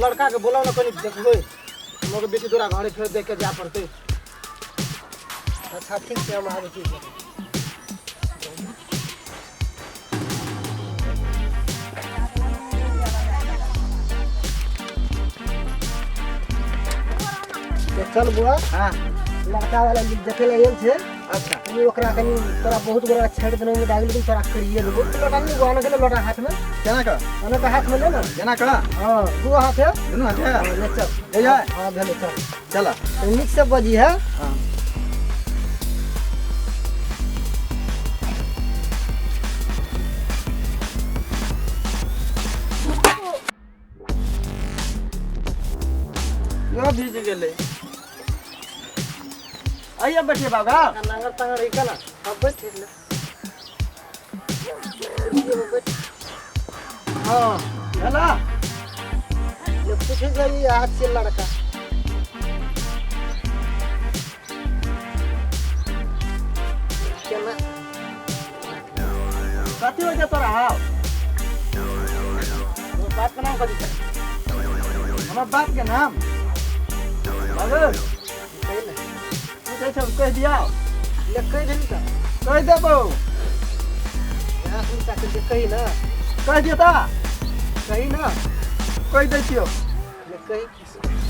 लड़का के बोलाउ ने कनि देखबै। हमरो बेटी तोरा घरे फेर देख के जाय पड़तै। अच्छा ठीक छै, हम आबै छी। तो चल बुआ। हाँ। लड़का वाला देखे ला आयल छै। अच्छा। कनि ओकरा कनि तोरा बहुत बड़ा छेड़ देने में दाग, लेकिन तोरा करिए लेबो। लोटा नहीं बुआ, के लोटा हाथ में। केना का? ओना के हाथ में ले ना। केना का? हाँ, दू हाथ है। दुनू हाथ है। हाँ, ले चल। ले जाए? हाँ, भेले, चल। चल। तो नीक से बजी है। हाँ। यो भीज गेलै। आइए बैठिए बाबा। नांगर तांगर है ना, अब बैठ ले। बैठ। हाँ, भेला? ले पूछे जाइए हाथ से लड़का। केना? कथी होइ छै तोरा हाव? तोहर बाप के नाम कथी छै? हमर बाप के नाम? बाबू, कहि ने। पूछै छौ, कहि दियौ। ले कहि देली तऽ। कहि देबौ। यहाँ सुन चाकर के कहि ना। कहि दियौ तऽ? कहि ना। कहि दै छियौ। ले कहि।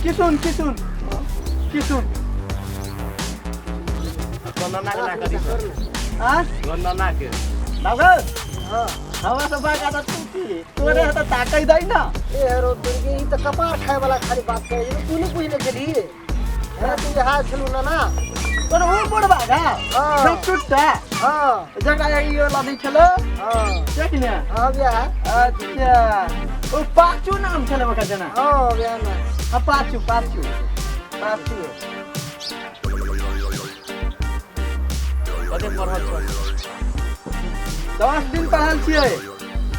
किसुन, किसुन, किसुन। तोहर नाना के नाम कथी छौ? आँ? तोहर नाना के। बाबू, हाँ। हमरा सब बात आदत तू की? तोरे तऽ ताकै दै ना। ए हरो दुर्गे, ई तऽ कपार खाय वाला खाली बात करै छै। तू नहीं बुझने छलही? हाँ, तू यहाँ छलू ना ना। तोर ओ बुढ़बा गा? हाँ। सब टुटता। हाँ। जकरा ई वाला नहि छलो? हाँ। छै कि ने? हाँ, बियाह। अच्छा, ओ पाचू नाम छलै ओकर जना। हाँ, बियाह ना। हाँ, पाचू, पाचू, पाचू। कते पढ़ल छौ? 10 दिन पढ़ल छियै।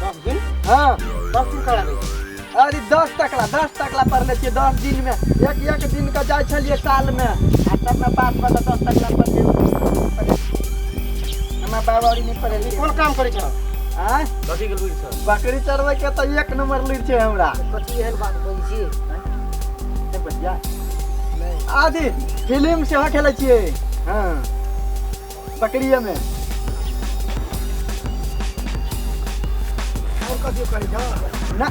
10 दिन? हाँ। 10 दिन पढ़ल छियै? अरे 10 टकला, 10 टकला पढ़ले छियै 10 दिन में। एक एक दिन के जाइ छलियै साल में, आ तब में 5 बजे 10 टकला पढ़लियै। हमरा बाबा नहीं पढ़ेलियै। कोन काम करै छौ? आँय? कथी के लुरि छौ? बकरी चरबै के तऽ 1 नंबर लुरि छै हमरा। कथी एहन बात बजै छी? नहि बजिया। नहि। आदि फिल्म सेहो खेलै छियै। हाँ, बकरिये में। और कथी करै छौ? ना,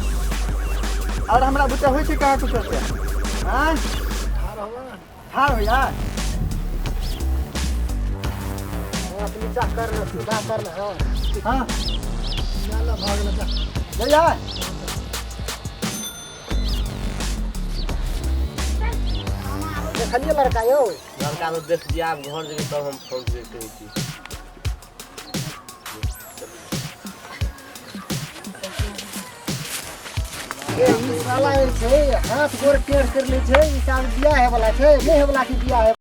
और हमरा बुते होइ छै कहाँ कुछो से? आँय? ठाढ़ हो ना। ठाढ़ हो यार। हाँ, नीचा कर ले, सीधा कर ले, हाँ। हाँ। ना, ना, भाग ले, जा। जा, जा। देखलिए लड़का यौ? लड़का तो देख दिया, आब घर जेबै तब हम फोन से कहै छी। ए, ई साला जे छै हाथ गोर टेढ़ कर लै छै। ई साल बियाह होय वाला छै, नहि होय वाला छै बियाह।